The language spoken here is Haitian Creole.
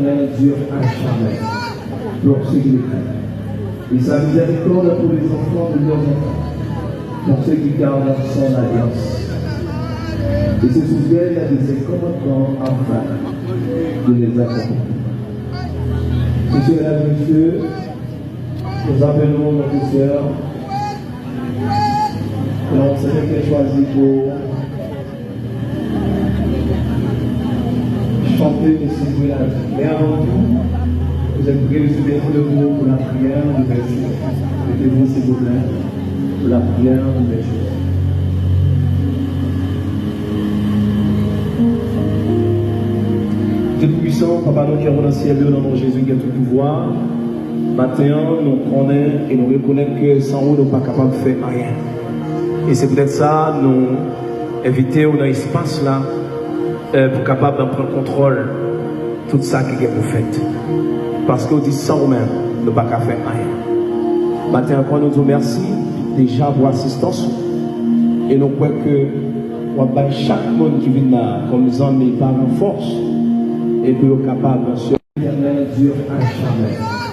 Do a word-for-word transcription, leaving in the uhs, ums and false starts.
L'Éternel dure à jamais pour ceux qui le craignent. Et sa miséricorde pour les enfants de leurs enfants, pour ceux qui gardent son alliance. Et se souviennent de ses commandements afin de les accomplir. Messieurs, mesdames, messieurs, nous appelons notre sœur. Donk, se mwen ki chwazi pou chante, pou selebre lavi. Men avan tou, vous êtes priés de se mettre debout pour la prière d'ouverture. Mettez-vous, s'il vous plaît, pour la prière d'ouverture. Dye Toupisan, Papa nou ki anwo nan syèl yo, nan non Jezi ki gen tout pouvwa, maten an, nou konnen e nou rekonèt ke san ou, nou pa kapab fè anyen. E se poutèt sa, nou envite w nan espas la, e, pou kapab pran kontwòl tout sa ki gen pou fèt. Paske w di san ou menm, nou pa ka fè anyen. Maten ankò, nou di w mèsi deja pou asistans ou. E nou kwè ke w ap bay chak moun ki vin la kòm zanmi, paran, fòs, e pou yo kapab, L'Éternel dure à jamais.